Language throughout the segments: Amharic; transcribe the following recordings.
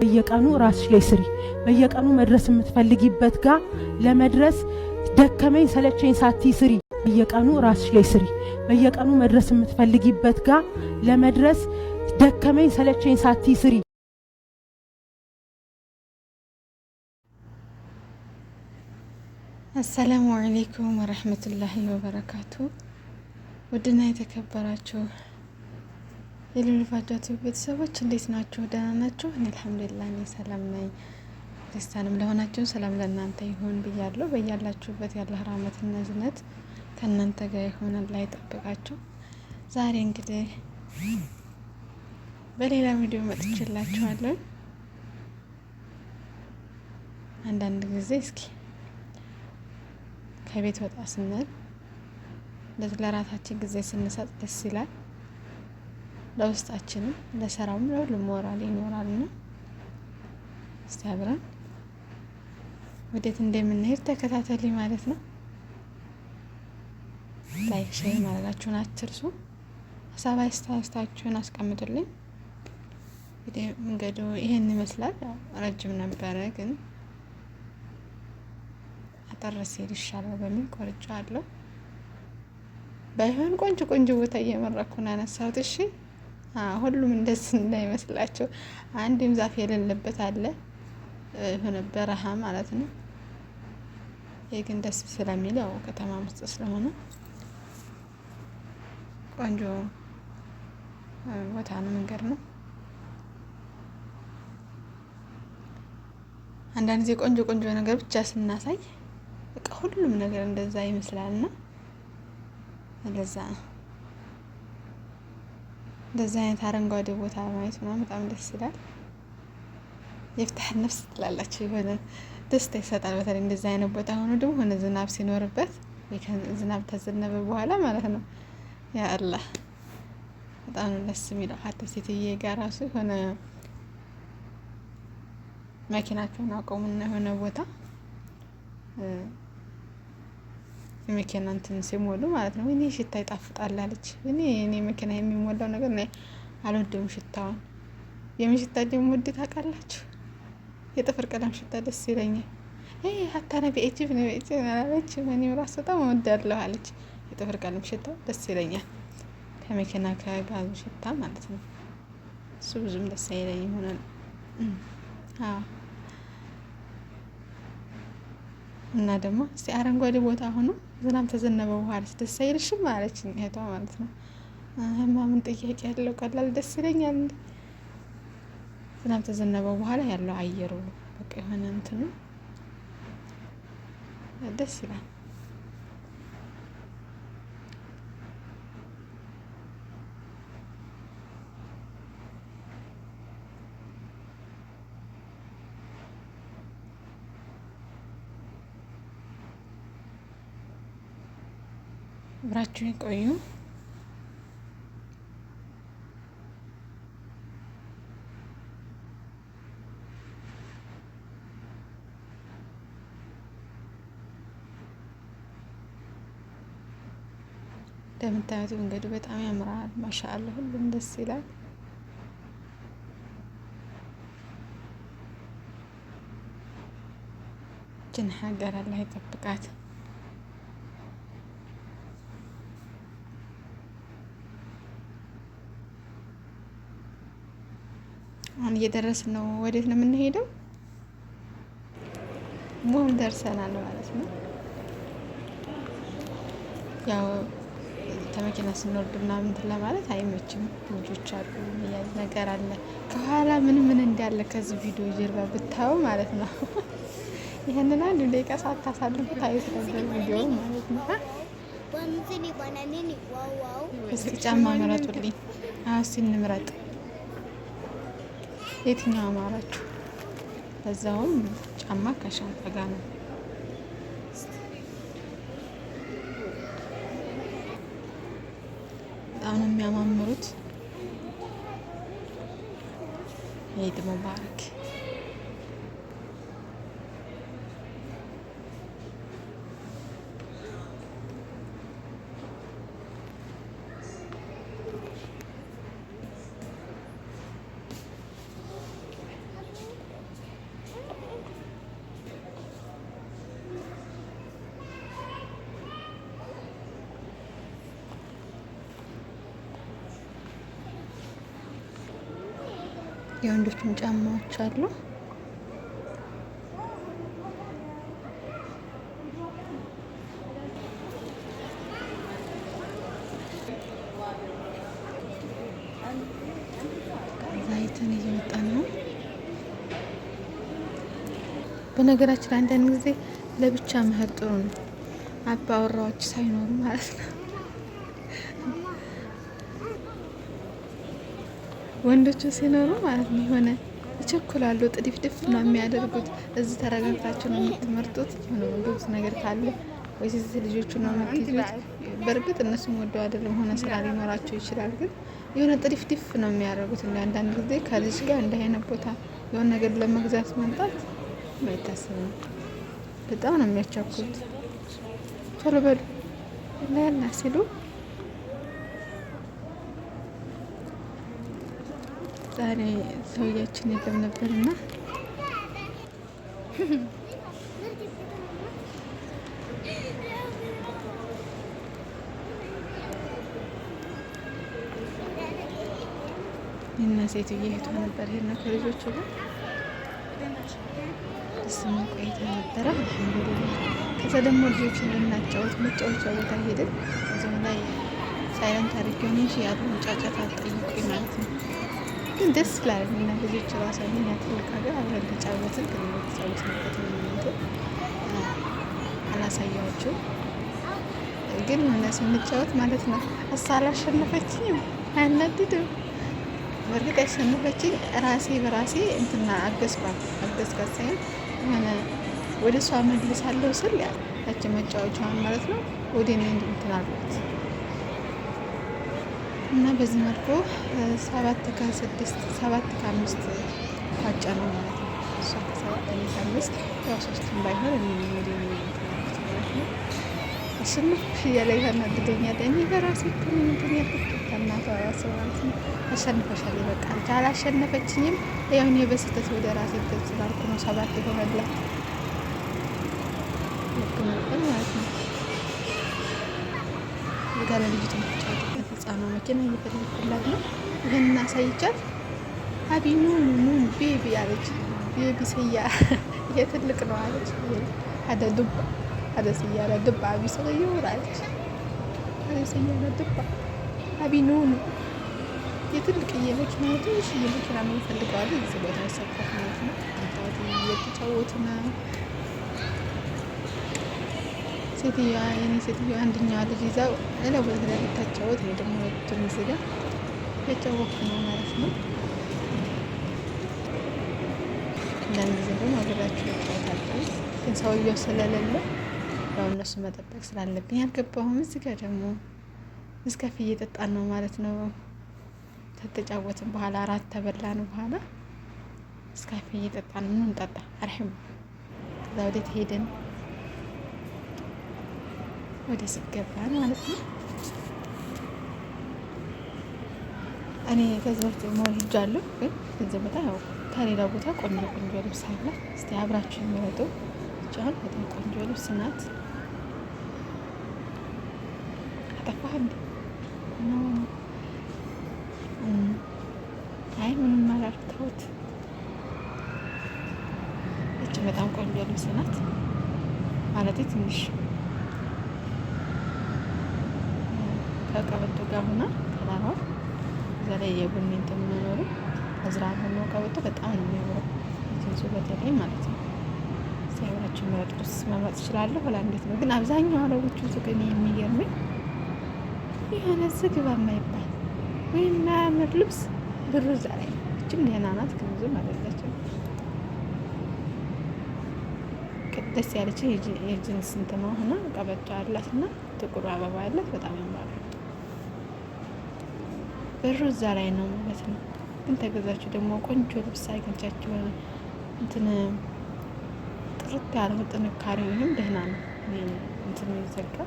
በየቀኑ ራስሽ ላይ ስሪ። በየቀኑ መድረስ የምትፈልጊበት ጋር ለመድረስ ደከመኝ ሰለቸኝ ሳትይ ስሪ። በየቀኑ ራስሽ ላይ ስሪ። በየቀኑ መድረስ የምትፈልጊበት ጋር ለመድረስ ደከመኝ ሰለቸኝ ሳትይ ስሪ። السلام عليكم ورحمة الله وبركاته። ውድና የተከበራችሁ የሉሉፋጃቱ ቤተሰቦች እንዴት ናችሁ? ደህና ናችሁ? እኔ الحمد لله እኔ ሰላም ነኝ። ክርስቲያንም ለሆናችሁ ሰላም ለእናንተ ይሁን ብያለሁ። በያላችሁበት ያለ ረህመትና እዝነት ከእናንተ ጋር ይሁን፣ አላህ ይጠብቃችሁ። ዛሬ እንግዲህ በሌላ ቪዲዮ መጥቼላችኋለሁ። አንዳንድ ጊዜ እስኪ ከቤት ወጣ ስንል ለራሳችን ጊዜ ስንሰጥ ደስ ይላል። ለውስጣችንም ለስራውም ለሁሉም ሞራል ይኖራልና እስቲ አብረን ወዴት እንደምንሄድ ተከታተሊ ማለት ነው። Like share ማድረጋችሁን አትርሱ። ሀሳብ አስተያየታችሁን አስቀምጡልኝ። እንግዲህ መንገዱ ይሄን ይመስላል። ረጅም ነበረ ግን አጠር ሲል ይሻላል በሚል ቆርጫለሁ። ባይሆን ቆንጆ ቆንጆ ቦታ እየመረኩ ነው ያነሳሁት። እሺ ሁሉም እንደዚህ እንዳይመስላቸው፣ አንድም ዛፍ የሌለበት አለ፣ የሆነ በረሃ ማለት ነው። ይህ ግን ደስ ስለሚል ያው ከተማ ውስጥ ስለሆነ ቆንጆ ቦታ ነው፣ መንገድ ነው። አንዳንድ ጊዜ ቆንጆ ቆንጆ ነገር ብቻ ስናሳይ በቃ ሁሉም ነገር እንደዛ ይመስላልና ለዛ ነው እንደዚህ አይነት አረንጓዴ ቦታ ማየት ምናምን በጣም ደስ ይላል። የፍትህ ነፍስ ትላላችሁ የሆነ ደስታ ይሰጣል። በተለይ እንደዚህ አይነት ቦታ ሆኖ ደግሞ ሆነ ዝናብ ሲኖርበት ዝናብ ተዘነበ በኋላ ማለት ነው። ያ አላህ በጣም ነው ደስ የሚለው። ሀታ ሴትዬ ጋር ራሱ የሆነ መኪናቸውን አቆሙና የሆነ ቦታ የመኪና እንትን ሲሞሉ ማለት ነው። ወይኔ ሽታ ይጣፍጣል አለች። እኔ እኔ መኪና የሚሞላው ነገር እኔ አልወደውም ሽታውን። የምን ሽታ እንደምወድ ታውቃላችሁ? የጥፍር ቀለም ሽታ ደስ ይለኛል። ይሄ ሀታ ነቢ ኤጅብ ነቢ ኤጅብ አለች። እኔም ራሱ በጣም እወዳለሁ አለች። የጥፍር ቀለም ሽታው ደስ ይለኛል፣ ከመኪና ከጋዙ ሽታ ማለት ነው። እሱ ብዙም ደስ አይለኝም ሆነ። አዎ እና ደግሞ እስቲ አረንጓዴ ቦታ ሆኖ ዝናብ ተዘነበ በኋላ ደስ አይልሽም አለች እህቷ ማለት ነው። እማ ምን ጥያቄ ያለው ቀላል ደስ ይለኛል። ዝናብ ተዘነበ በኋላ ያለው አየሩ በቃ የሆነ እንትኑ ደስ ይላል። አብራችሁን ቆዩ። እንደምታዩት መንገዱ በጣም ያምራል። ማሻአላ ሁሉም ደስ ይላል። ችን ሀገር አላህ ይጠብቃት። አሁን እየደረስን ነው። ወዴት ነው የምንሄደው? ሞል ደርሰናል ማለት ነው። ያው ተመኪና ስንወርድ ምናምን እንትን ለማለት አይመችም። ልጆች አሉ፣ የሚያዝ ነገር አለ ከኋላ ምን ምን እንዳለ ከዚህ ቪዲዮ ጀርባ ብታዩ ማለት ነው። ይህንን አንድ ደቂቃ ሳታሳልፉ ታዩት ነበር ቪዲዮ ማለት ነው። እስኪ ጫማ ምረጡልኝ። እስኪ እንምረጥ። የትኛው አማራችሁ? በዛውም ጫማ ከሻንጣ ጋር ነው። በጣም ነው የሚያማምሩት። ኢድ ሙባረክ። የወንዶችም ጫማዎች አሉ። ከዛ አይተን እየወጣን ነው። በነገራችን ላይ አንዳንድ ጊዜ ለብቻ መሄድ ጥሩ ነው፣ አባወራዎች ሳይኖሩ ማለት ነው። ወንዶቹ ሲኖሩ ማለት ነው የሆነ ይቸኩላሉ፣ ጥድፍድፍ ነው የሚያደርጉት። እዚህ ተረጋግታችሁ ነው የምትመርጡት። የሆነ ምግብ ነገር ካለ ወይስ እዚህ ልጆቹ ነው የምትይዙት? በእርግጥ እነሱም ወደው አይደለም፣ ሆነ ስራ ሊኖራቸው ይችላል። ግን የሆነ ጥድፍድፍ ነው የሚያደርጉት። እንደ አንዳንድ ጊዜ ከልጅ ጋር እንደ አይነት ቦታ የሆነ ነገር ለመግዛት መምጣት የማይታሰብ ነው። በጣም ነው የሚያቻኩሉት። ቶሎ በሉ ያላ ሲሉ ዛሬ ሰውያችን የለም ነበርና እና ሴትዬ እህቷ ነበር ሄድነው ከልጆቹ ጋር ደስ የሚል ቆይታ ነበረ። አልሐምዱሊላህ። ከዛ ደግሞ ልጆችን ልናጫወት መጫወቻ ቦታ ሄድን። እዚሁ ላይ silent አድርጌው ነው እንጂ ያለውን ጫጫታ አልጠይቁኝ ማለት ነው። ግን ደስ ይላል። እና ልጆች ራሷ እኛ ትልቅ ሀገር አብረን ተጫወትን። ግን የተጫወትንበት እንትን አላሳያችሁም። ግን ሆነ ስንጫወት ማለት ነው እሷ አላሸነፈችኝም፣ አያናድድም። በእርግጥ ያሸነፈችኝ ራሴ በራሴ እንትና አገዝኳት አገዝኳት ሳይሆን የሆነ ወደ እሷ መልሳለሁ ስል ያችን መጫወቻዋን ማለት ነው ወደ እኔ እንትን አልኳት እና በዚህ መልኩ 7 ከ6 7 ከ5 ኳጫ ነው ማለት ነው። እሷ ከ7 እኔ ከ5፣ ያው ሶስቱም ባይሆን እኔ ወደ እኔ እንትን አልኩት ማለት ነው። አሸነፍኩሽ እያለ ያናድደኛል። እኔ በራሴ እኮ ነው እንትን ያልኩት ከእናቷ ራሱ ማለት ነው። አሸንፈሻል ይበቃል። አላሸነፈችኝም። ያው እኔ በስህተት ወደ ራሴ እንትን ስላልኩ ነው 7 የሆነላት ልክ ነበር ማለት ነው። እዚህ ጋር ለልጅቱ የምትጫወትበት ህፃኗ መኪና እየፈለኩላት ነው። ይህንን አሳይቻት أبي نونو نونو baby አለች። baby سيارة ይሄ ትልቅ ነው አለች። هذا دبة هذا سيارة دبة أبي صغير አለች። هذا سيارة دبة أبي نونو የትልቅዬ መኪና ትንሽዬ መኪና ነው የምፈልገው አለ። እዚህ ቦታ ወሰድኳት ማለት ነው። እየተጫወቱ ነው። ሴትዮዋ የኔ ሴትዮዋ አንደኛዋ ልጅ ይዛ ሌላ ቦታ ላይ ልታጫወት፣ እኔ ደግሞ ሁለቱን እዚህ ጋር እያጫወትኩ ነው ማለት ነው። አንዳንድ ጊዜ ደግሞ አብሬያቸው እጫወታለሁ፣ ግን ሰውየው ስለሌለ ያው እነሱ መጠበቅ ስላለብኝ አልገባሁም። እዚህ ጋር ደግሞ እስከፊ እየጠጣን ነው ማለት ነው። ከተጫወትን በኋላ አራት ተበላን በኋላ እስካፌ እየጠጣን ነው። እንጠጣ አርሒም። ከዛ ወዴት ሄድን? ወደ ሱቅ ገባን ማለት ነው። እኔ ከዚህ በፊት ሞል ሄጃለሁ፣ ግን እዚህ ቦታ ያው ከሌላ ቦታ ቆንጆ ቆንጆ ልብስ አለ። እስቲ አብራችሁ የሚወጡ አሁን በጣም ቆንጆ ልብስ ናት። አጠፋህ እንዴ? አይ ምንም አላልኩት። እች በጣም ቆንጆ ልብስ ናት ማለት ትንሽ ከቀበቶ ጋር ሆና ከለሯ እዛ ላይ የቡኒ እንትን መኖሩ አዝራር ሆኖ ቀበቶ በጣም ነው የሚያምረው። ጅንሱ በተለይ ማለት ነው። ሲያምራችሁ ምረጡ። መምረጥ እችላለሁ። ሆላ እንዴት ነው ግን አብዛኛው አረቦቹ ሱቅ እኔ የሚገርመኝ የሆነ ዝግባ የማይባል ወይም የማያምር ልብስ ብሩ እዛ ላይ ነው። እችም ደህና ናት፣ ግን ብዙም አይደለችም። ደስ ያለች የጅንስ እንትን ሆና ቀበቶ አላት እና ጥቁር አበባ ያላት በጣም ያምራሉ። ብሩ እዛ ላይ ነው ማለት ነው። ግን ተገዛችሁ ደግሞ ቆንጆ ልብስ አግኝቻችሁ እንትን ጥርት ያለው ጥንካሬውንም ደህና ነው። እንትን ይዘጋ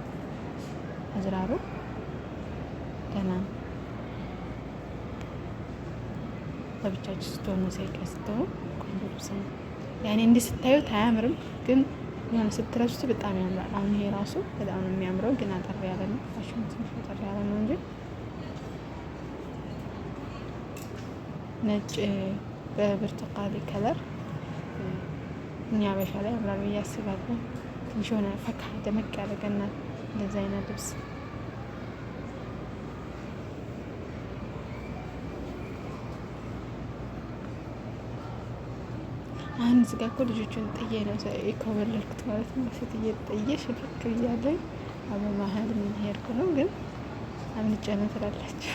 አዝራሩ ደህና ነው። ለብቻችሁ ስትሆኑ ሴት ስትሆኑ ቆንጆ ልብስ ነው። ያኔ እንዲህ ስታዩት አያምርም፣ ግን የሆነ ስትለብሱት በጣም ያምራል። አሁን ይሄ ራሱ በጣም ነው የሚያምረው፣ ግን አጠር ያለ ነው። ፋሽኑ ትንሽ አጠር ያለ ነው እንጂ ነጭ በብርቱካን color እኛ አበሻ ላይ ያምራል ብዬ አስባለሁ። ትንሽ የሆነ ፈካ ደመቅ ያደርገናል እንደዚህ አይነት ልብስ። አሁን እዚህ ጋር እኮ ልጆቹን ጥዬ ነው የኮበለልኩት ማለት ነው። ሴትዬ ጥዬ ሽልክ ብያለሁ። በመሀል ምን ሄድኩ ነው ግን አምልጬ ነው ትላላችሁ።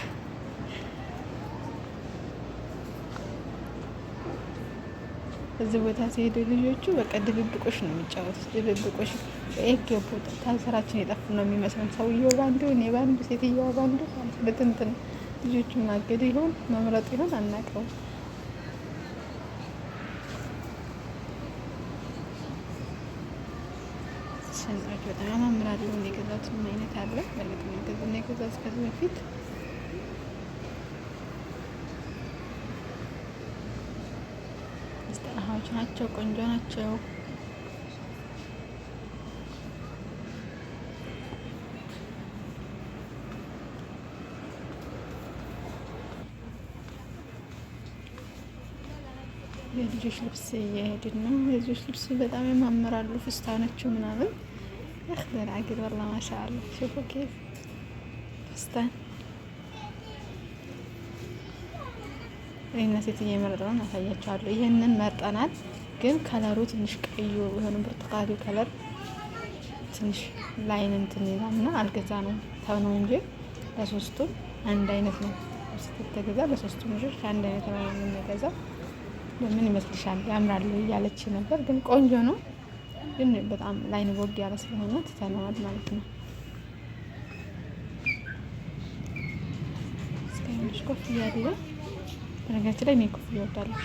እዚህ ቦታ ሲሄዱ ልጆቹ በቃ ድብብቆሽ ነው የሚጫወቱት። ድብብቆሽ ገቡ ስራችን የጠፉ ነው የሚመስለን። ሰውየው ባንዱ፣ እኔ ባንዱ፣ ሴትየዋ ባንዱ በትንትን ልጆቹ ማገድ ይሆን መምረጥ ይሆን አናውቀውም። ሸንጣዎች በጣም ያማምራሉ። እኔ የገዛሁትም አይነት አለ። በእርግጥ ነው የገዛሁት ከዚህ በፊት ጠረሃዎች ናቸው። ቆንጆ ናቸው። የልጆች ልብስ እየሄድን ነው። የልጆች ልብስ በጣም ያማምራሉ። ፍስታኖቹ ምናምን ياخذ العقل والله ما شاء الله። شوفوا كيف فستان እኔና ሴትዬ የመረጥነውን አሳያችኋለሁ። ይህንን መርጠናል፣ ግን color ኡ ትንሽ ቀዩ የሆነ ብርቱካኑ color ትንሽ ላይን እንትን ይላል እና አልገዛ ነው ተው ነው እንጂ ለሶስቱም አንድ አይነት ነው ስትገዛ ለሶስቱም ልጆች አንድ አይነት ነው የምንገዛው። ምን ይመስልሻል ያምራሉ እያለች ነበር፣ ግን ቆንጆ ነው፣ ግን በጣም ላይን ቦግ ያለ ስለሆነ ትተነዋል ማለት ነው። እስከ ኮፍያ አለ። በነገራችን ላይ እኔ ኮፍያ እወዳለሁ፣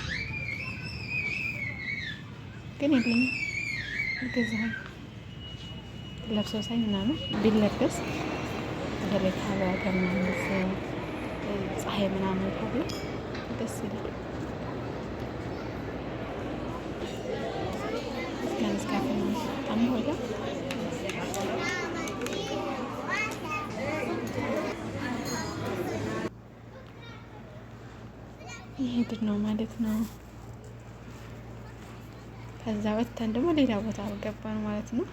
ግን የለኝም፣ አልገዛሁም። ለብሰው ሳይ ምናምን ቢለበስ በተለይ ከሀገር ምናምን ፀሐይ ምናምን ካለ ደስ ይላል። እስከ በጣም ይወዳል። ይሄድን ነው ማለት ነው። ከዛ ወጥተን ደግሞ ሌላ ቦታ ገባን ማለት ነው።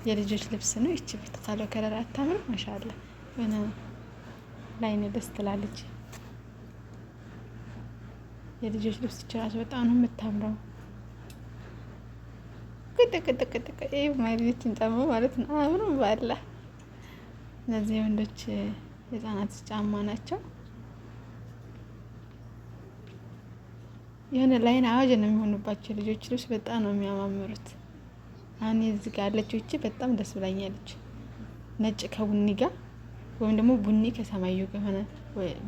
የልጆች ልብስ ነው። ይቺ ብትካለው color አታምርም? ማሻአላ የሆነ ላይን ደስ ትላለች። የልጆች ልብስ ይችላል። በጣም ነው የምታምረው። ቅጥቅጥቅጥቅ ማይልጆችን ጫማ ማለት ነው። አምሩም ባላ እነዚህ የወንዶች የህጻናት ጫማ ናቸው። የሆነ ላይን አዋጅ ነው የሚሆኑባቸው ልጆች ልብስ በጣም ነው የሚያማምሩት። አሁን እዚህ ጋር ያለችው እቺ በጣም ደስ ብላኛለች። ነጭ ከቡኒ ጋር ወይም ደግሞ ቡኒ ከሰማዩ ጋር የሆነ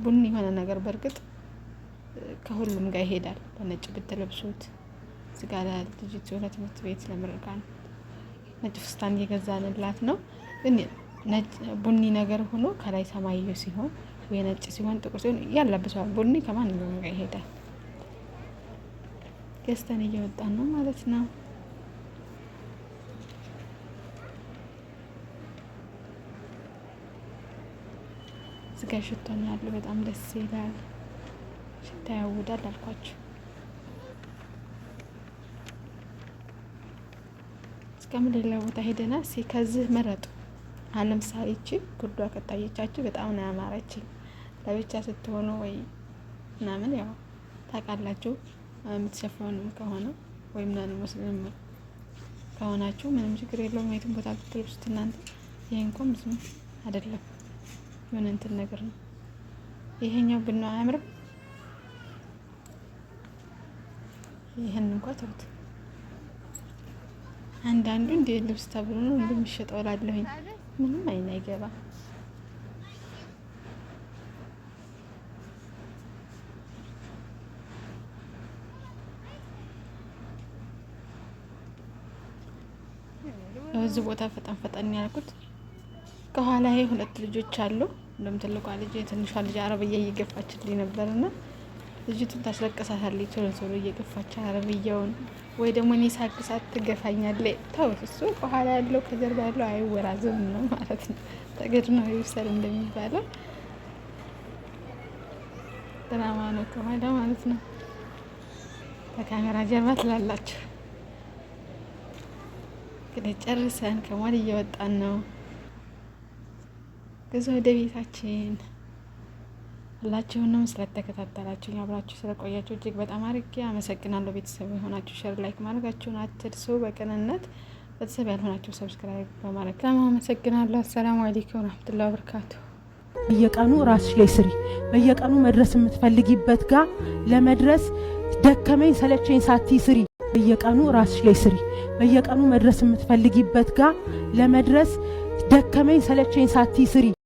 ቡኒ የሆነ ነገር በእርግጥ ከሁሉም ጋር ይሄዳል። በነጭ ብትለብሱት እዚህ ጋር ልጅቱ ለትምህርት ቤት ለምርቃን ነጭ ፍስታን እየገዛንላት ነው። ግን ነጭ ቡኒ ነገር ሆኖ ከላይ ሰማዩ ሲሆን ወይ ነጭ ሲሆን ጥቁር ሲሆን ያላብሰዋል። ቡኒ ከማንኛውም ጋር ይሄዳል። ገዝተን እየወጣን ነው ማለት ነው። እዚጋ ሽቶ ነው ያለው። በጣም ደስ ይላል። ሽታ ያውዳል አልኳችሁ። እስከምን ሌላ ቦታ ሄደናል። እስኪ ከዚህ መረጡ። አሁን ለምሳሌ ይቺ ጉርዷ ከታየቻችሁ በጣም ነው ያማረችኝ። ለብቻ ስትሆኑ ወይ ምናምን ያው ታውቃላችሁ የምትሸፈኑም ከሆነ ወይም ናን ሙስሊም ከሆናችሁ ምንም ችግር የለውም። የትም ቦታ ብትለብሱት እናንተ ይሄ እንኳን ብዙም አይደለም፣ የሆነ እንትን ነገር ነው። ይሄኛው ብናው አያምርም? ይህን እንኳ ተውት። አንዳንዱ እንደ ልብስ ተብሎ ነው እንደሚሸጠው እላለሁኝ። ምንም አይን አይገባ። እዚህ ቦታ ፈጠን ፈጠን ያልኩት ከኋላ ሁለት ልጆች አሉ። እንደውም ትልቋ ልጅ ትንሿ ልጅ አረብያ እየገፋችልኝ ነበርና ልጅቱን ታስለቅሳታለች። ቶሎ ቶሎ እየገፋች አረብያውን ወይ ደግሞ እኔ ሳግሳት ትገፋኛለች። ተውት፣ እሱ ከኋላ ያለው ከጀርባ ያለው አይወራዝም ነው ማለት ነው። ተገድ ነው ይብሰል እንደሚባለው ድራማ ነው ከኋላ ማለት ነው። ከካሜራ ጀርባ ትላላችሁ። እንግዲህ ጨርሰን ከሞል እየወጣን ነው። ጉዞ ወደ ቤታችን። ሁላችሁንም ስለተከታተላችሁ አብራችሁ ስለቆያችሁ እጅግ በጣም አድርጌ አመሰግናለሁ። ቤተሰብ የሆናችሁ share፣ like ማድረጋችሁን አትርሱ። በቅንነት ቤተሰብ ያልሆናችሁ subscribe በማድረግ በጣም አመሰግናለሁ። አሰላሙ አለይኩም ወረህመቱላሂ ወበረካቱ። በየቀኑ ራስሽ ላይ ስሪ። በየቀኑ መድረስ የምትፈልጊበት ጋር ለመድረስ ደከመኝ ሰለቸኝ ሳትይ ስሪ። በየቀኑ ራስሽ ላይ ስሪ። በየቀኑ መድረስ የምትፈልጊበት ጋር ለመድረስ ደከመኝ ሰለቸኝ ሳትይ ስሪ።